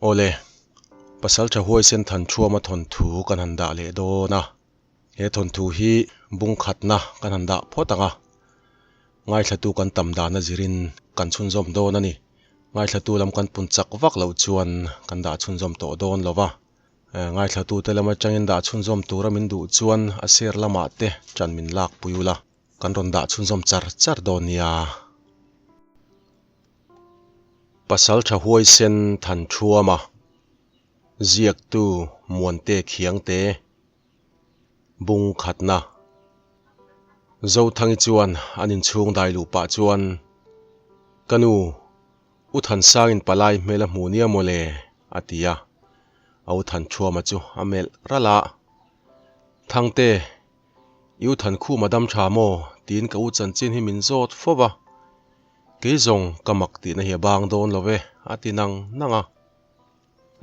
Awle, Pasaltha Huaisen Thanṭhuama thawnthu kan han dah leh dawn a, he thawnthu hi bung khatna kan han dah phawt ang a, ngaithlatu kan tam dana zirin kan chhunzawm dawn a ni. Ngaithlatu lam kan pun chak vak loh chuan kan dah chhunzawm tawh dawn lo va, ngaithlatute lam atangin dah chhunzawm tura min duh chuan a sir lamah te ṭan min lak pui ula. Kan rawn dah chhunzawm char char dawn nia. Pasal tha huaisen than thuama ziaktu Muante Khiangte bung khatna Zothangi chuan an inchhung dai luh pah chuan Ka nu, U Thansangin palai hmel a hmu nia mawle a ti a, a U Thanṭhuama chu a melh ralh a, Thangte, I u Thankhuma dam tha maw? tiin ka u chanchin hi min zawt fo va. Kei zawng ka mak tihna hi a bang dawn lo ve, a ti nang nang a.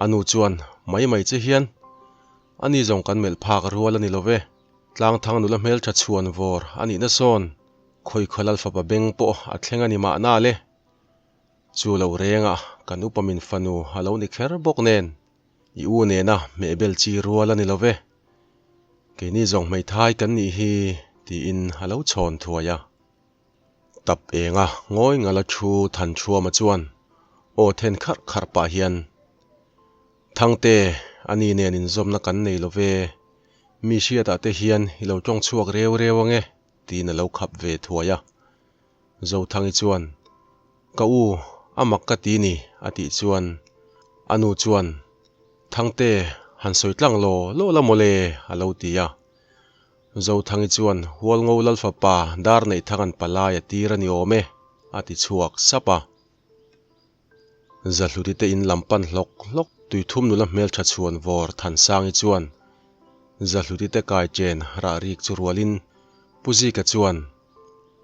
A nu chuan, Mai mai che hian, ani zawng kan melh phak rual a ni lo ve. Tlangthang nula hmeltha chhuan vawr a nihna sawn khawi khaw Lalfapa beng pawh a thleng a ni mahna le. Chu lo renga kan upa min fanu a lo ni kher bawk nen, i u nena hmehbel chi rual a ni lo ve. Keini zawng hmeithai kan nih hi tiin a lo chhawn thuai a. Tap enga ngawi ngala thu Thanṭhuama chuan aw then kharh kharh pah hian, Thangte, ani nen inzawmna kan nei lo ve, mi hriatah te hian i lo tawng chhuak reu reu ange tiin a lo khap ve thuai a. Zothangi chuan, Ka u, a mak ka ti ni a tih chuan a nu chuan, Thangte, han sawi tlang law law la mawle a lo ti a. Zothangi chuan, Hualngo Lalfapa dar neih thang an palai a tir a ni awm e a ti chhuak sap a. Zahluti te in lam pan hlawk hlawk Tuithum nula hmeltha chhuan vawr Thansangi chuan Zahluti te kai chen rah rik chu rualin Pu Zika chuan,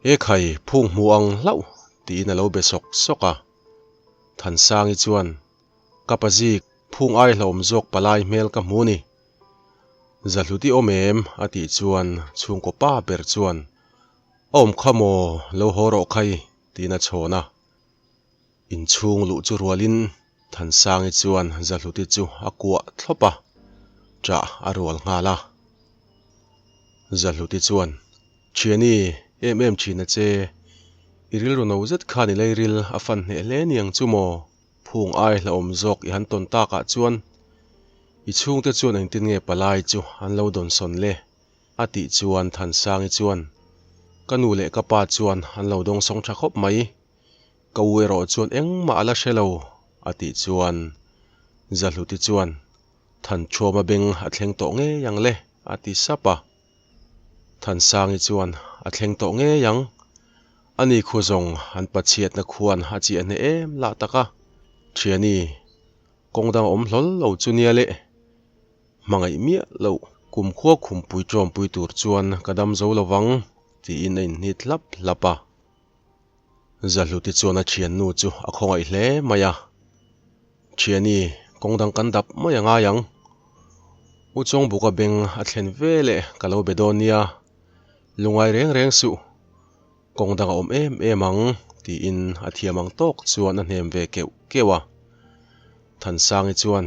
He khai phung hmu ang hlauh tiin a lo be sawk sawk a. Thansangi chuan, Ka pa Zik, phung ai hlauhawm zawk palai hmel ka hmu ni. Zahluti awm em? a tih chuan chhungkaw pa ber chuan, A awm kha maw, lo haw rawh khai tiin a chhawn a. Inchhung luh chu rualin Thansangi chuan Zahluti chu a kuah thlawp a, ṭah a rual nghal a. Zahluti chuan, Thiani, em em ṭhin a che, i rilru no zet khan i leiril a fan hneh hle niang chu maw? Phung ai hlauhawm zawk i han tawn takah chuan i chhungte chuan engtin nge palai chu an lo dawnsawn le? A tih chuan Thansangi chuan, Ka nu leh ka pa chuan an lo dawngsawng ṭha khawp mai. Ka u erawh chuan engmah a la hre lo, a tih chuan Zahluti chuan, Thanṭhuama beng a thleng tawh ngei ang le, a ti sap a. Thansangi chuan, A thleng tawh ngei ang. Ani khu zawng an pachhiatna khuan a chiah hneh em lah tak a. Thiani, kawng dang a awm hlawl lo chu nia le. Hmangaih miah loh kumkhua khumpui ṭawmpui tur chuan ka dam zo lo vang, tiin a inhnit hlap hlap a. Zahluti chuan a thiannu chu a khawngaih hle mai a, Thiani, kawng dang kan dap mai a ngai ang. U Chawngbuka beng a thlen ve leh ka lo be dawn nia, lungai reng reng suh, kawng dang a awm em em ang, tiin a thiam ang tawk chuan a hnem ve keuh keuh a. Thansangi chuan,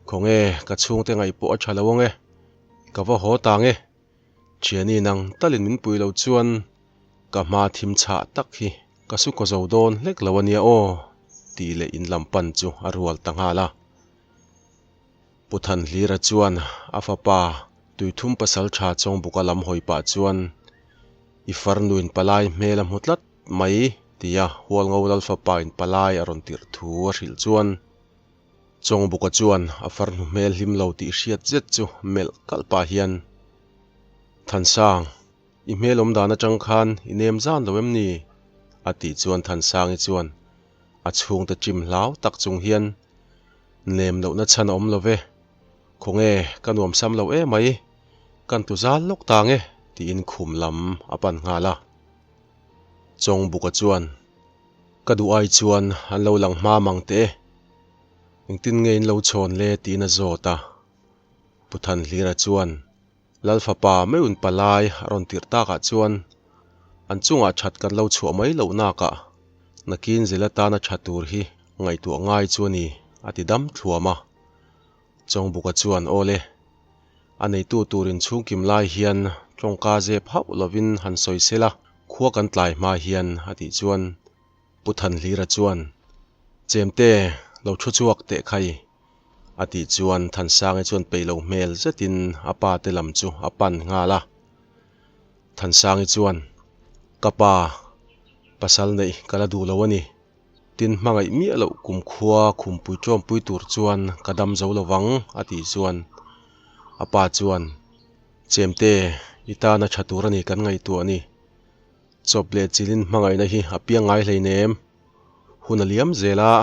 Khawnge, ka chhungte ngaih pawh a tha lo ang e, ka va haw ta ang e, Thiani nang talin min pui lo chuan ka hma thim chhah tak hi ka su kaw zo dawn hlek lo a nia aw tih leh in lam pan chu a rual ta nghal a. Pu Thanhlira chuan a fapa Tuithum pasal tha Chawngbuka lam hawi pah chuan I farnuin palai hmel a hmu tlat mai tia Hualngo Lalfapa in palai a rawn tirh thu a hrilh chuan Chawngbuka chuan a farnu hmel hlim lo tih hriat zet chu melh kalh pah hian, Thansang, i hmel awm dan atang khan i nem zan lo em ni? a tih chuan Thansangi chuan a chhungte chim hlau tak chung hian, Nem lohna chhan a awm lo ve, khawnge ka nuam sam lo emai, kan tu zal lawk ta nge tiin khum lam a pan nghal a. Chawngbuka chuan, Ka duh ai chuan an lo lang hma mang teh e. Engtin nge in lo chhawn le tiin a zawt a. Pu Thanhlira chuan Lal fapa meuhin palai a rawn tirh takah chuan an chungah that kan lo chhuah mai loh nakah nakin zel atana tha tur hi ngaihtuah ngai chu a ni a ti dam thluam a. Chawngbuka chuan, Aw le, a neitu tur inchhungkim lai hian tawngka zep hauh lovin han sawi sela, khua kan tlai hma hian, a tih chuan Pu Thanhlira chuan, Chemte, lo thu chhuak teh khai, a tih chuan Thansangi chuan peih lo hmel zetin a pa te lam chu a pan nghal a. Thansangi chuan, Ka pa, pasal neih ka la duh lo a ni. Tin hmangaih miah loh kumkhua khumpui ṭawmpui tur chuan ka dam zo lo vang, a tih chuan a pa chuan, Chemte, i tana ṭha tur a ni kan ngaihtuah a ni. Chawp leh chilin hmangaihna hi a piang ngai hleinem. Hun a liam zel a,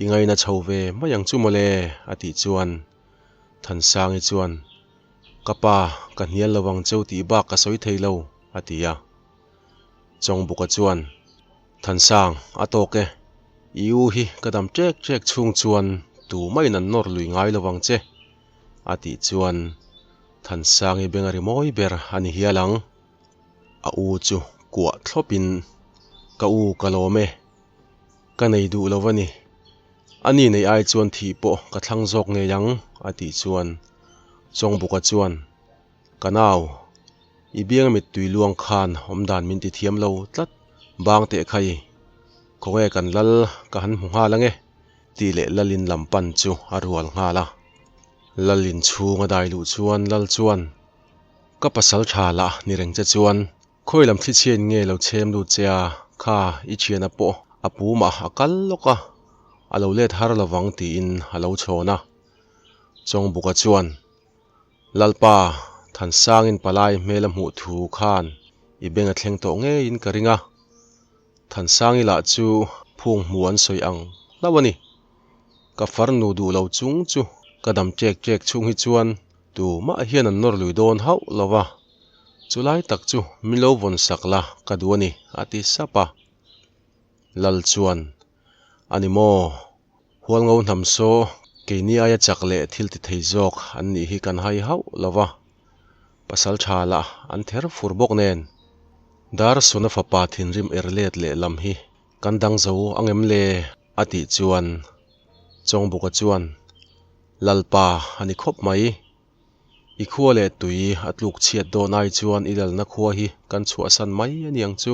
i ngaina chho ve mai ang chu mawle, a tih chuan Thansangi chuan, Ka pa, ka hnial lo ang cheu tih bak ka sawi thei lo, a ti a. Chawngbuka chuan, Thansang, a tawk e. I u hi ka dam ṭek ṭek chhung chuan tumah-in an nawr lui ngai lo ang che, a tih chuan Thansangi beng a ri mawi ber a ni hial ang. A u chu kuah thlawpin, Ka u ka lawm e, ka nei duh lo a ni. A ni nei ai chuan thih pawh ka thlang zawk ngei ang, a tih chuan Chawngbuka chuan, Ka nau, i bianga mittui luang khan awmdan min ti thiam lo tlat, bang teh khai, khawnge kan lal ka han hmu nghal ange, tih leh Lalin lam pan chu a rual nghal a. Lalin chhung a dai luh chuan Lal chuan, Ka pasal tha lah ni reng che chuan khawi lam thli chhiain nge lo chhem lut che a, kha i thiana pawh a pumah a kal lawk a, a lo let har lovang tiin a lo chhawn a. Chawngbuka chuan, Lalpa, Thansangin palai hmel a hmuh thu khan i beng a thleng tawh ngeiin ka ring a, Thansangi lah chu phung hmu an sawi ang hlauh a ni. Ka farnu duh lo chung chu ka dam ṭek ṭek chhung hi chuan tumah hian an nawr lui dawn hauh lo va, chulai tak chu min lo vawn sak la ka duh a ni, a ti sap a. Lal chuan, A ni maw? Hualngo hnam saw keini aia chak leh thil ti thei zawk an nih hi kan hai hauh lo va, pasal tha lah an ther fur bawk nen. Dar suna fapa thinrim er let leh lam hi kan dang zo angem le? A tih chuan Chawngbuka chuan, Lalpa a ni khawp mai. I khua leh tui a tluk chhiat dawn ai chuan i lalna khua hi kan chhuahsan mai a niang chu,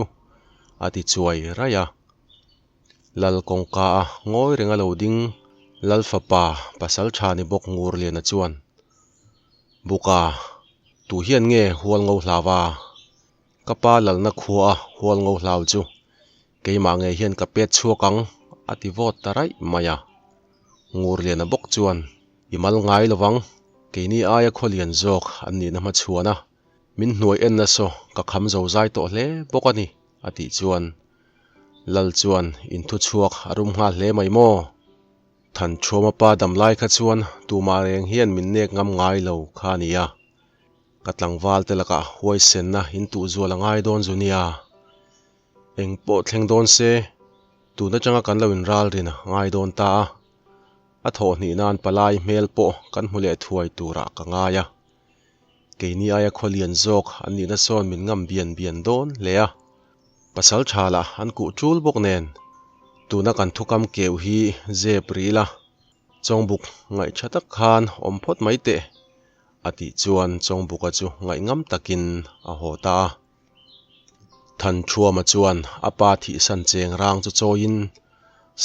a ti chuai raih a. Lal kawngka a ngawi reng a lo ding Lal fapa pasal tha ni bawk Ngurliana chuan, Buka, tu hian nge hual ngo hlau a? Ka pa lalna khua a hual ngo hlau chu keimah ngei hian ka pet chhuak ang a ti vawt ta raih mai a. Ngurliana bawk chuan, I mal ngai lovang, keini aia khawlian zawk an nihna hmachhuan a, min hnuai enna saw ka kham zo zai tawh hle bawk a ni a tih chuan Lal chuan in thu chhuak a rum nghal hle mai maw? Thanṭhuama pa dam lai kha chuan tumah reng hian min nek ngam ngai lo kha a nia. Ka tlangval te lakah huaisenna in tuh zual a ngai dawn zu nia. Eng pawh thleng dawn se, tun atanga kan lo inralrin a ngai dawn ta a. A thawhhnih nan palai hmel pawh kan hmu leh thuai turah ka ngai a. Keini aia khawlian zawk an nihna sawn min ngam bian bian dawn hle a. Pasal tha lah an kuh tul bawk nen, tuna kan thukam keu hi zep rih ila, Chawngbuk ngaih tha tak khan awm phawt mai teh, a tih chuan Chawngbuka chu ngaihngam takin a haw ta a. Thanṭhuama chuan a pa thihsan cheng rang chu chawiin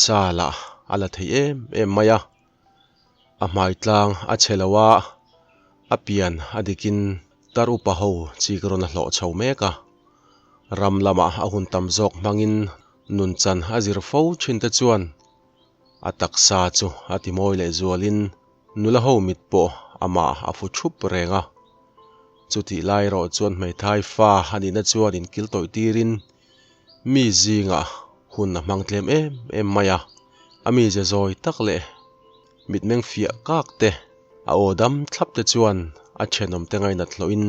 sa lah a la thei em em mai a. A hmai tlang a chhe lo a, a pian a dikin tar upa ho chik rawn a hlawh chho mek a. Ram lamah a hun tam zawk hmangin nunchan a zir fo thin te chuan a taksa chu a ti mawi leh zualin nula ho mit pawh amah a fu thup reng a. Chutih lai erawh chuan hmeithai fa a nihna chuan inkil tawih tirin Mi zingah hun a hmang tlem em em mai a, a mize zawi tak leh mitmeng fiah kak te, a aw dam thlap te chuan a thenawm te ngainat hlawhin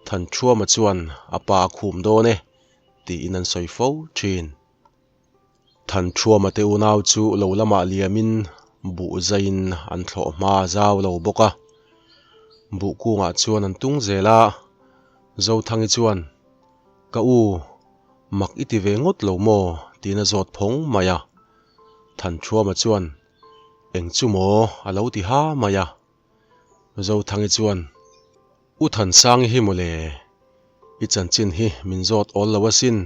Thanṭhuama chuan a pa a khum dawn e tiin an sawi fo thin. Thanṭhuama te unau chu lo lamah liamin buh zaiin an thlawh hma a zau lo bawk a, buh kungah chuan an tung zel a, Zothangi chuan Ka u, mak i ti ve ngawt lo maw? tiin a zawt phawng mai a. Thanṭhuama chuan, Eng chu maw? a lo ti ha mai a. Zothangi chuan, U Thansangi hi mawle, i chanchin hi min zawt awl lo asin,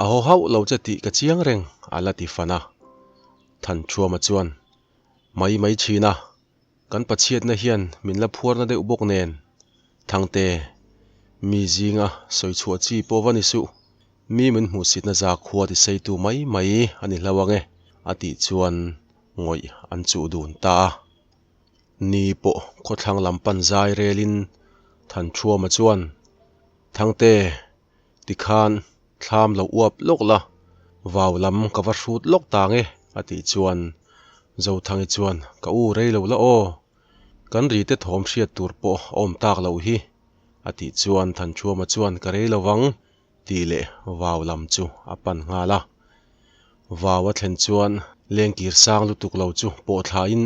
a haw hauh lo che tih ka chiang reng, a la ti fan a. Thanṭhuama chuan, Mai mai thin a, kan Pathiatna hian min la phuarna deuh bawk nen, Thangte, mi zinga sawi chhuah chi pawh va ni suh, mi min hmuhsitna zakhua tiseitu mai mai a ni hlo ang e, a tih chuan ngawih an chuh dun ta a. Ni pawh khawthlang lam pan zai relin Thanṭhuama chuan, Thangte, tikhan thlam lo uap lawk la, vau lam ka va hrut lawk ta nge, a tih chuan Zothangi chuan, Ka u rei lo la aw, kan rite thawm hriat tur pawh a awm tak loh hi, a tih chuan Thanṭhuama chuan, Ka rei lo vang, tih leh vau lam chu a pan nghal a. Vau a thlen chuan lengkir sang lutuk lo chu pawh thlain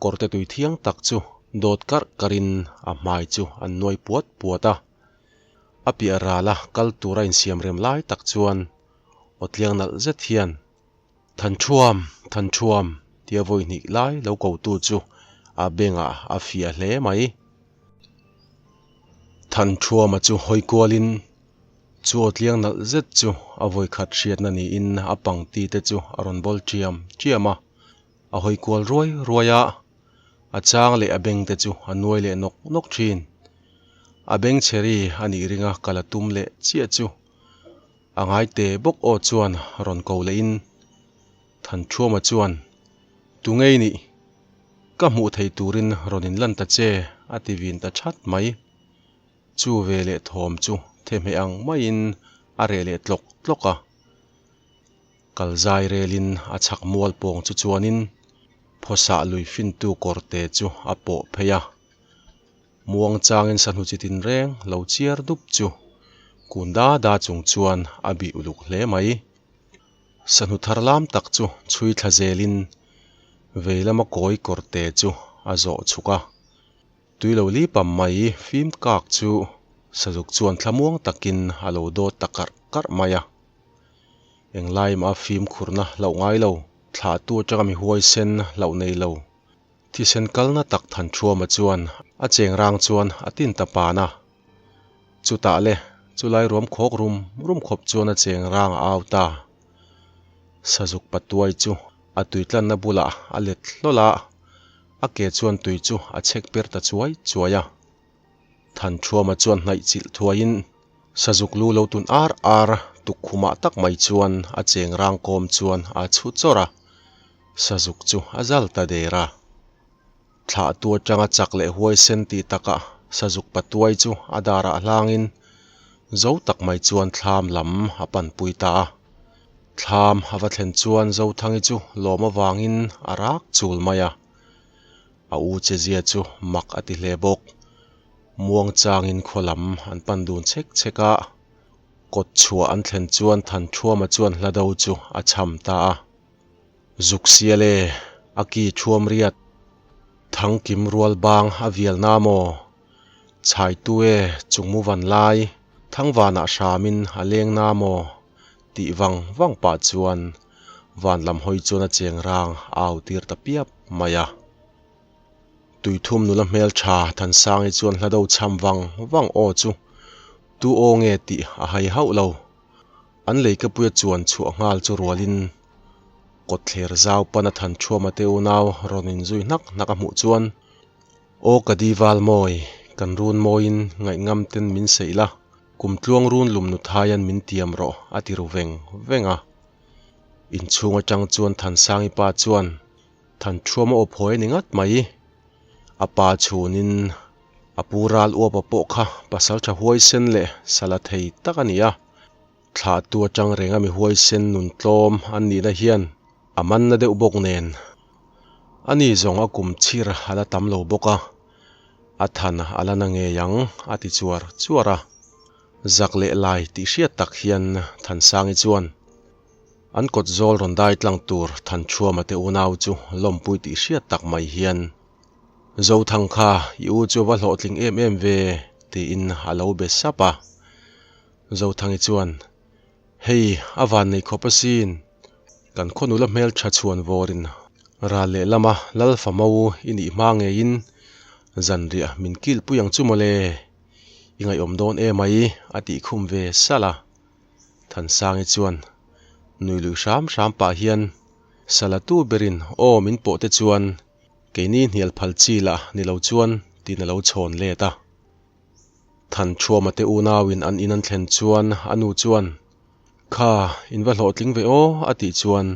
kawrte tui thiang tak chu dawt karh karhin a hmai chu an nuai puat puat a. A piah rala kal tura insiam rem lai tak chuan awtliang nalh zet hian Thanṭhuam, Thanṭhuam tia vawi hnih lai lo kotu chu a bengah a fiah hle mai. Thanṭhuama chu hawi kualin chu awtliang nalh zet chu a vawi khat hriatna niin a pangti te chu a rawn bawl ṭiam ṭiam a, a hawi kual ruai ruai a, a chang leh a beng te chu a nuai leh nawk nawk ṭhin. A beng chhe ri a nih ringa kal a tum leh chiah chu A ngaite bawk aw chuan rawn ko lehin Thanṭhuama chuan, Tu ngei nih? Ka hmuh thei turin rawn inlan ta che, a ti vin ta chat mai. Chu ve leh thawm chu thehmeh ang maiin a reh leh tlawk tlawk a. Kal zai relin a chhak mual pawng chu chuanin phawsah lui fintu kawrte chu a pawh phei a. Muang changin sahnu chi tinreng lo chiar dup chu kun da da chung chuan a bih uluk hle mai. Sahnu thar lam tak chu chhui thla zelin vei lama kawi kawrte chu a zawh chhuk a. Tui lo li pam mai fim kak chu sazuk chuan thlamuang takin a lo dawt ta karh karh mai a. Englai mah a fimkhurna hlauh ngai lo, thlahtu atanga mi huaisen hlauh nei lo. Thisen kalna tak Thanṭhuama chuan a cheng rang chuan a tin ta pan a. Chutah le, chulai ruam khawk rum rum khawp chuan a cheng rang a au ta. Sazuk patuai chu a tuitlanna bulah a let hlawl a, a ke chuan tui chu a chhek per ta chuai chuai a. Thanṭhuama chuan hnaih chilh thuaiin Sazuk lu lo tun ar ar tukkhumah tak mai chuan a cheng rang kawm chuan a chhu chawrh a. Sazuk chu a zal ta der a. Thlahtu atanga chak leh huaisen tih takah Sazuk patuai chu a darah hlangin zo tak mai chuan thlam lam a panpui ta a. Thlam a va thlen chuan Zothangi chu lawm avangin a rak chul mai a. A u chezia chu mak a ti hle bawk. Muangchangin khaw lam an pan dun chhek chhek a. Kawt chhuah an thlen chuan Thanṭhuama chuan hlado chu a cham ta a. Zuk sial e, a ki thuam riat. Thangkim rual bang a vial na maw? Chhaitu e, chungmu van lai, thangvanah hramin a leng na maw? Tih vang vang pah chuan van lam hawi chuan a cheng rang a au tir ta piap mai a. Tuithum nula hmel tha Thansangi chuan hla do cham vang vang aw chu tu aw nge tih a hai hauh lo. An leikapuia chuan chhuah nghal chu rualin kawtthler zau pana Thanṭhuama te unau rawn inzui hnak hnak a hmuh chuan, Aw ka di val mawi, kan run mawiin ngaihngam ten min seih la, kum tluang run lum nuthaian min tiam rawh a ti ru veng veng a. Inchhung atang chuan Thansangi pa chuan Thanṭhuama aw phawi a ni ngat mai. A pa chhunin a pu ral uapa pawh kha pasalṭha huaisen leh sala thei tak a ni a. Thlahtu atang renga mi huaisen nun tlawm an nihna hian a manna deuh bawk nen. Ani zawng a kum chhir a la tam lo bawk a, a than a la na ngei ang a ti chuar chuar a. Zak leh lai tih hriat tak hian Thansangi chuan an kawt zawl rawn dai tlang tur Thanṭhuama te unau chu lawmpui tih hriat tak mai hian Zothang kha i u chu va hlawhtling em em ve tiin a lo be sap a. Zothangi chuan, Hei, a van nei khawp asin. Kan khaw nula hmeltha chhuan vawrin Ral lehlama Lalfamo i nih hma ngeiin zanriah min kilpui ang chu mawle, i ngaihawm dawn emai a tih khum ve salh a. Thansangi chuan nui lui hram hram pah hian Salatu berin aw min pawh te chuan keini hnial phal chi lah ni lo chuan tiin a lo chhawn let a. Thanṭhuama te unauin an in an thlen chuan a nu chuan Kha, in va hlawhtling ve aw a tih chuan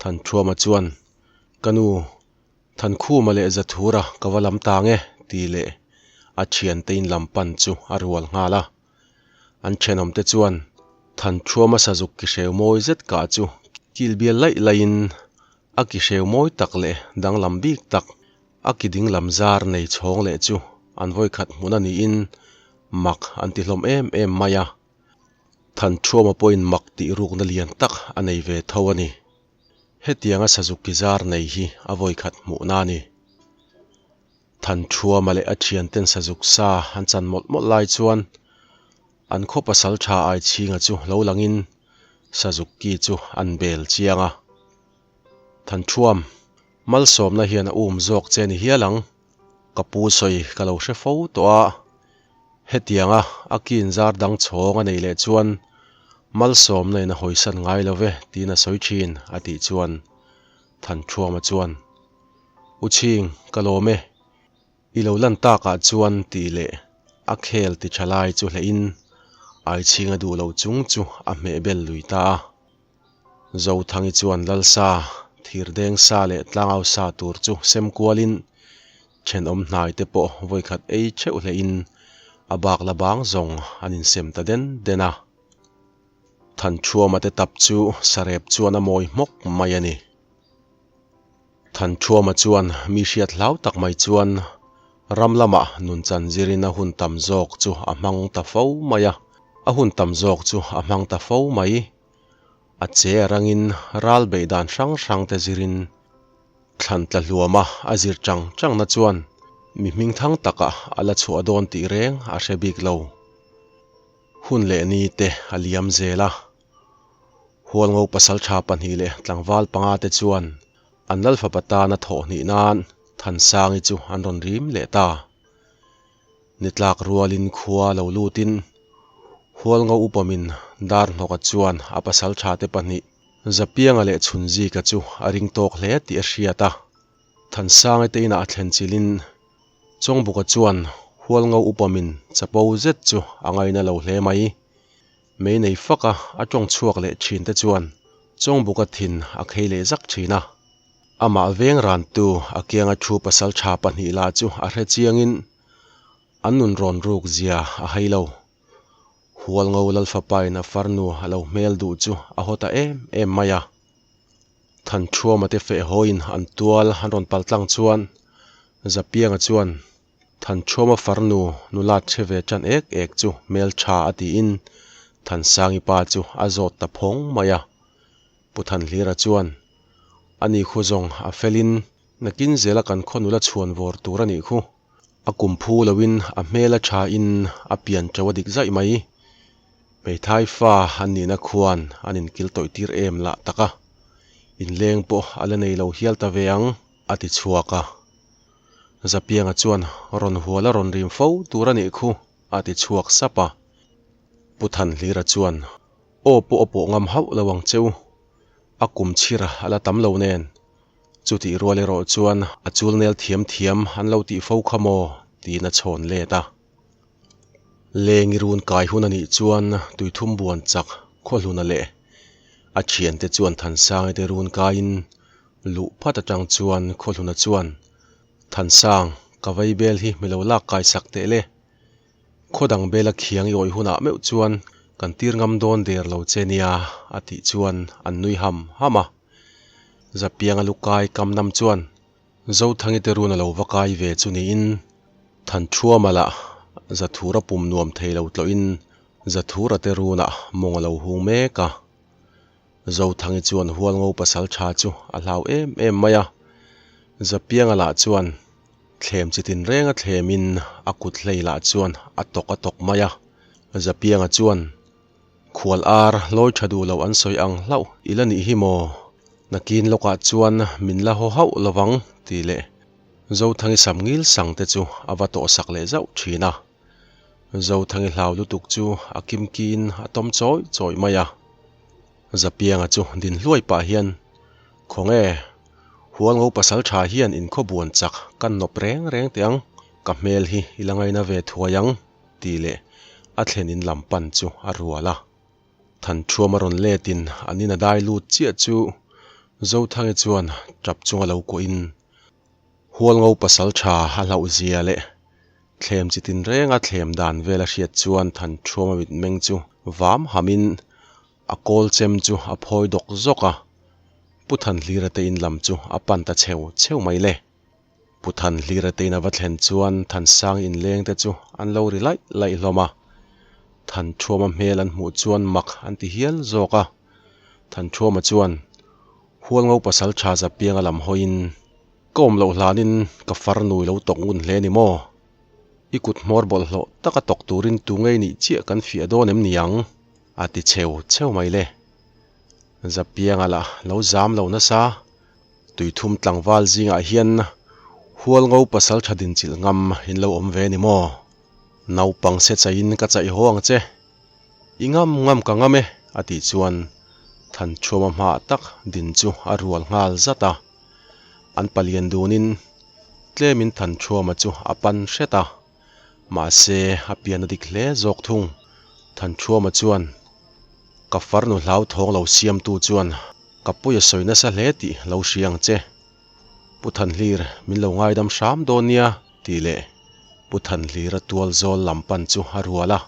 Thanṭhuama chuan Ka nu, Thankhuma leh Zathura ka va lam tang e tih leh a thiante in lam pan chu a rual nghal a. An thenawmte chuan Thanṭhuama sazuk ki hreu mawi zet kah chu kil bial laih laihin a ki hreu mawi tak leh danglam bik tak a ki dinglam zar nei chhawng leh chu an vawikhat hmun a niin mak an ti hlawm em em mai a. Thanṭhuama pawhin mak tih rukna lian tak a nei ve tho a ni. Hetianga sazuk ki zar nei hi a vawikhat hmuhna a ni. Thanṭhuama leh a thianten sazuk sa an chan mawlh mawlh lai chuan an khaw pasal tha Aichhinga chu lo langin sazuk ki chu an bel chiang a. Thanṭhuam, malsawmna hian a um zawk che ni hial ang, ka pu sawi ka lo hre fo tawh a, hetianga a kin zar dang chhawng a nei leh chuan malsawmna in a hawisan ngai lo ve tiin a sawi thin a tih chuan Thanṭhuama chuan U Chhing, ka lawm e. I lo lan takah chuan tih leh a khel ti tha lai chu hlehin Aichhinga duh lo chung chu a hmeh bel lui ta a. Zothangi chuan Lalsa, Thirdeng sa leh Tlangau sa tur chu sem kualin thenawm hnai te pawh vawikhat ei theuh hlehin a bak la bang zawng an insem ta den den a. Thanṭhuama te tap chu sarep chuan a mawi hmawk mai a ni. Thanṭhuama chuan mi hriat hlau tak mai chuan ram lamah nunchan zirin a hun tam zawk chu a hmang ta fo mai a, a hun tam zawk chu a hmang ta fo mai. A che a rangin ral beih dan hrang hrang te zirin thlan tla hluama a zir chang changna chuan mi hmingthang takah a la chhuah dawn tih reng a hre bik lo. Hun leh ni te a liam zel a. Hualngo pasaltha pahnih leh tlangval panga te chuan an Lalfapa tana thawh hnih nan Thansangi chu an rawn rim leh ta. Nitlak rualin khua lo lutin Hualngo upamin Darhnawka chuan a pasaltha te pahnih Zapianga leh Chhunzika chu a ring tawk hle tih a hriat a. Thansangi te inah a thlen chilhin Chawngbuka chuan Hualngo upamin chapo zet chu a ngaina lo hle mai. Mei nei fak a, a tawng chhuak leh thin te chuan Chawngbuka thin a khei leh zak thin a. Amah veng rantu a kianga thu pasal tha pahnih lah chu a hre chiangin an nun rawn ruk zia a hai lo. Hualngo Lalfapain a farnu a lo hmel duh chu a haw ta em em mai a. Thanṭhuama te feh hawiin an tual an rawn pal tlang chuan Zapianga chuan Thanṭhuama farnu nula chhe ve ṭan ek ek chu hmelṭha a tiin Thansangi pa chu a zawt ta phawng mai a. Pu Thanhlira chuan, Ani khu zawng a felin nakin zela kan khaw nula chhuan vawr tur a nih khu. A kum phu loin a hmel a ṭhain a pian ṭo a dik zaih mai. Hmeithai fa an nihna khuan an inkil tawih tir em lah tak a, inleng pawh a la nei lo hial ta ve ang, a ti chhuak a. Zapianga chuan rawn hual a rawn rim fo tur a nih khu, a ti chhuak sap a. Pu Thanhlira chuan, Aw pawh a pawh ngam hauh lo ang cheu, a kum chhir a la tam lo nen. Chutih rual erawh chuan a chul nel thiam thiam an lo tih fo kha maw? tiin a chhawn let a. Lengi run kai hun a nih chuan tuithum buan chak khawhluna leh a thiante chuan Thansangi te run kaiin Luh phat atang chuan Khawhluna chuan, Thansang, ka vei bel hi mi lo lak kai sak teh le. Khaw dang bela khiang i awih hunah meuh chuan kan tir ngam dawn der lo che nia, a tih chuan an nui ham ham a. Zapianga lu kai kam nam chuan Zothangi te run a lo va kai ve chu niin Thanṭhuama lah Zathura pum nuam thei lo tlawhin Zathura te runah mawng a lo hung mek a. Zothangi chuan Hualngo pasal tha chu a hlau em em mai a, Zapianga lah chuan thlem chi tin reng a thlemin a kut hlei lah chuan a tawk a tawk mai a. Zapianga chuan, Khual ar lawi tha duh lo an sawi ang hlauh i la nih hi maw? Nakin lawkah chuan min la haw hauh lovang tih leh Zothangi sam ngil sang te chu a va tawhsak leh zauh thin a. Zothangi hlau lutuk chu a kimkiin a tawm chawih chawih mai a. Zapianga chu din hluai pah hian, Khawnge, Hualngo pasal tha hian inkhawbuan chak kan nawp reng reng teh ang, ka hmel hi i la ngaina ve thuai ang, tih leh a thlen in lam pan chu a rual a. Thanṭhuam a rawn letin an in a dai lut chiah chu Zothangi chuan tap chunga lo kuahin Hualngo pasal tha a hlauh zia leh thlem chi tin renga thlem dan vel a hriat chuan Thanṭhuam a mitmeng chu vam hamin a kawl chem chu a phawi dawk zawk a, Pu Thanhlira te in lam chu a pan ta cheu cheu mai le. Pu Thanhlira te in a va thlen chuan Thansang inleng te chu an lo ri laih laih hlawm a. Thanṭhuama hmel an hmuh chuan mak an ti hial zawk a. Thanṭhuama chuan Hualngo pasal tha Zapianga lam hawiin, Ka awm loh hlanin ka farnu i lo tawk ngun hle ni maw? I kut hmawr bawlhhlawh taka tawk turin tu ngei nih chiah kan fiah dawn em ni ang? a ti cheu cheu mai le. Zapianga lah lo zam lo nasa. Tuithum tlangval zingah hian Hualngo pasal tha dinchilh ngam in lo awm ve ni maw? Naupang se chaiin ka chaih haw ang che. I ngam ngam ka ngam e, a tih chuan Thanchhuama hmaah tak din chu a rual nghal zat a. An palian dunin tlemin Thanchhuama chu a pan hret a, mahse a pian a dik hle zawk thung. Thanchhuama chuan, Ka farnu hlauthawng lo siamtu chuan ka pawi a sawi nasa hle tih lo hria ang che. Pu Thanhlir, min lo ngaidam hram dawn nia, tih leh Pu Thanhlira tual zawl lam pan chu a rual a.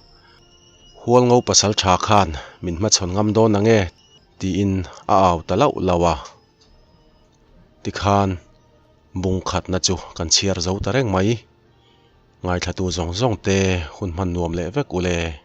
Hualngo pasal tha khan min hmachhawn ngam dawn ang e, tiin a au ta lauh lauh a. Tikhan bung khatna chu kan chhiar zo ta reng mai. Ngaithlatu zawng zawng te hun hman nuam leh vek u le.